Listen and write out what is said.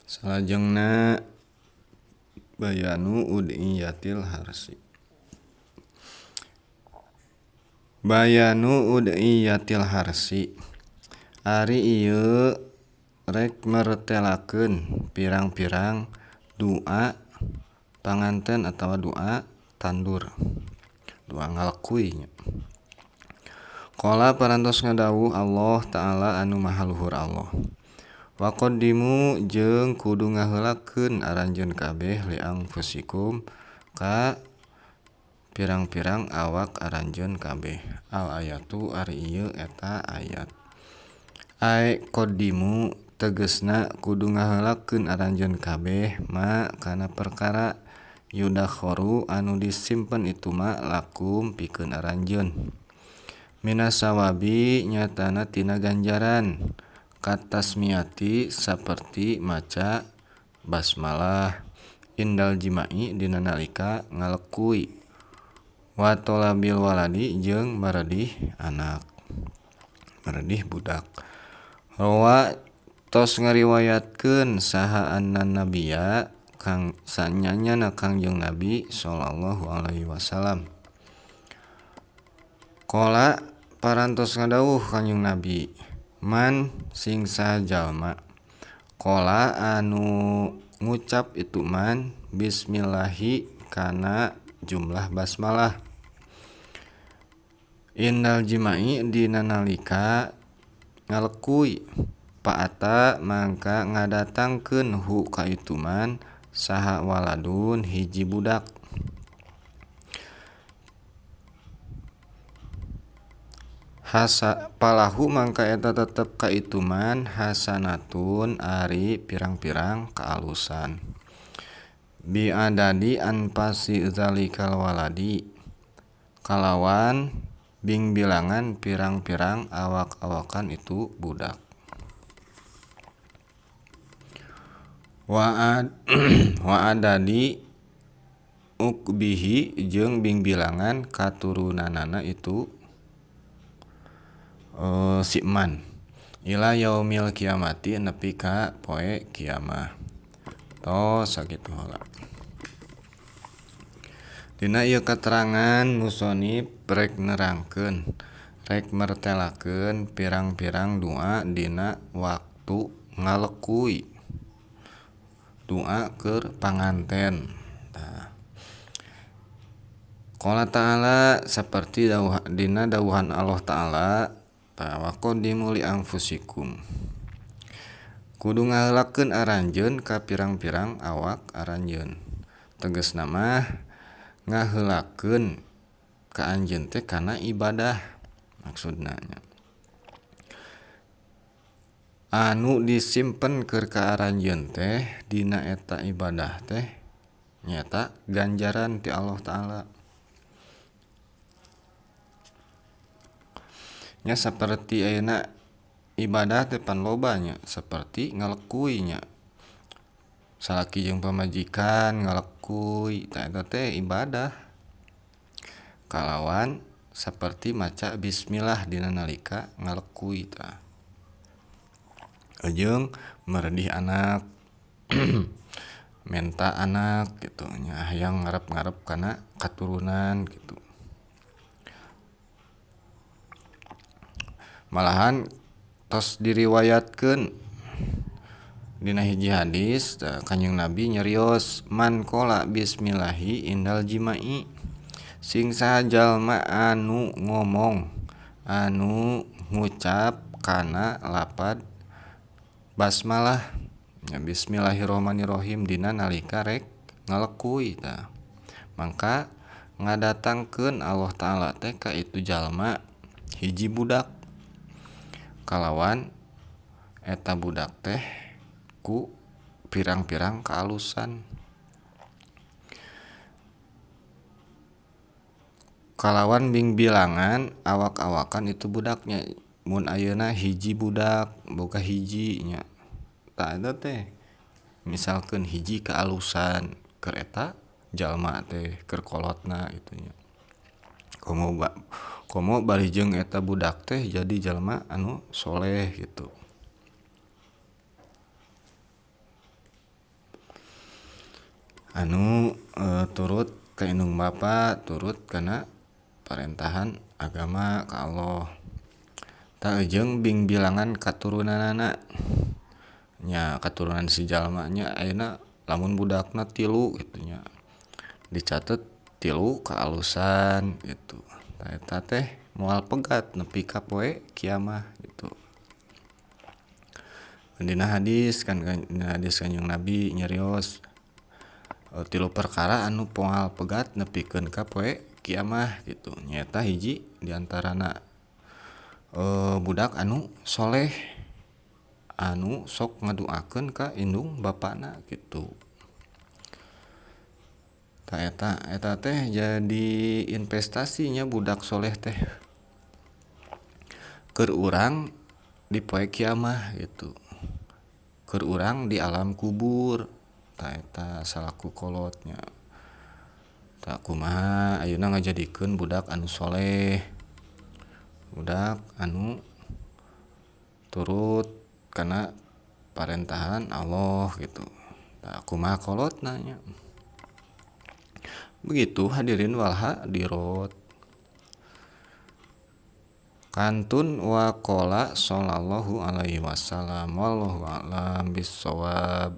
Salajengna bayanu ud'iyatil harsi. Bayanu ud'iyatil harsi ari ieu rek mertelakeun pirang-pirang doa panganten atawa doa tandur, doa ngalekuy nya. Qala parantos ngadawuh Allah Ta'ala anu maha luhur Allah. Wa qaddimu jeung kudu ngaheulakeun aranjeun kabeh li anfusikum ka pirang-pirang awak aranjeun kabeh. Al ayatu ari ieu eta ayat. Ae qaddimu tegesna kudu ngaheulakeun aranjeun kabeh ma kana perkara yudakhoru anu disimpen itu ma lakum pikeun aranjeun. Minas sawabi nyatana tina ganjaran katasmiati saperti maca basmalah indal jima'i dina nalika ngalekuy wa tolabil waladi jeung meredih anak, meredih budak. Rawa tos ngariwayatkeun saha anna nabiyya kang sanyanyana Kangjeng Nabi sallallahu alaihi wasallam. Qala parantos ngadawuh Kangjeng Nabi man sing saha jalma qala anu ngucap itu man bismillahi kana jumlah basmalah indal jima'i dina nalika ngalekuy paata mangka ngadatangkeun hu ka itu man saha waladun hiji budak. Hasa palahu mangka eta tetep ka itu man hasanatun ari pirang-pirang kaalusan biadadi anfasi zalikal waladi kalawan bingbilangan pirang-pirang awak-awakan itu budak. Wa adadi ukbihi jeung bingbilangan katurunanana itu siman ila yaumil kiamati nepi ka poe kiamah. Tos sakitu heula. Dina ieu katerangan musonif rek nerangkeun rek mertelakeun pirang-pirang doa dina waktu ngalekuy, doa keur panganten. Tah. Qala ta'ala saperti dina dawuhan Allah Ta'ala wa qaddimu li anfusikum kudu ngaheulakeun aranjeun ka pirang-pirang awak aranjeun. Tegasna mah ngaheulakeun ka anjeun teh kana ibadah maksudna nya. Anu disimpen keur ka aranjeun teh dina eta ibadah teh nyaeta ganjaran ti Allah Ta'ala. Nya saperti ayeuna ibadah teh pan loba nya saperti ngalekuy nya. Salaki jeung pamajikan ngalekuy tah eta teh ibadah. Kalawan saperti maca bismillah dina nalika ngalekuy tah. Jeung meredih anak menta anak kitu nya hayang ngarep-ngarep kana katurunan kitu. Malahan tos diriwayatkeun dina hiji hadis Kanjeng Nabi nyarios man qala bismillahi indal jima'i sing saha jalma anu ngomong anu ngucap kana lapad basmalah ya bismillahirrahmanirrahim dina nalika rek ngalekuy tah mangka ngadatangkeun Allah Ta'ala teh ka itu jalma hiji budak kalawan eta budak teh ku pirang-pirang kaalusan kalawan bingbilangan awak-awakan itu budaknya. Mun ayeuna hiji budak boga hiji nya tah eta teh misalkeun hiji kaalusan keur eta jalma teh keur kolotna kitu nya. Komo bari jeung eta budak teh jadi jalma anu soleh gitu. Anu turut ka indung bapa turut kana parentahan agama ka Allah. Tah jeung bingbilangan katurunanana nya katurunan si jalma nya ayeuna lamun budakna 3 kitu nya dicatet 3 kaalusan gitu. Tah eta teh moal pegat nepi ka poe kiamah gitu. Dina hadis kan dina hadis Kanjeng Nabi nyarios 3 perkara anu moal pegat nepikeun ka poe kiamah gitu. Nyaeta hiji diantarana budak anu soleh anu sok ngaduakeun ka indung bapana gitu. Tah eta teh jadi investasinya budak soleh teh keur urang di poe kiamah gitu, keur urang di alam kubur. Tah eta salaku kolotnya. Tah kumaha ayeuna ngajadikeun budak anu soleh, budak anu turut kana parentahan Allah gitu. Tah kumaha kolotna nya. Begitu hadirin wal hadirat. Kantun waqala sallallahu alaihi wasallam wallahu a'lam bissawab.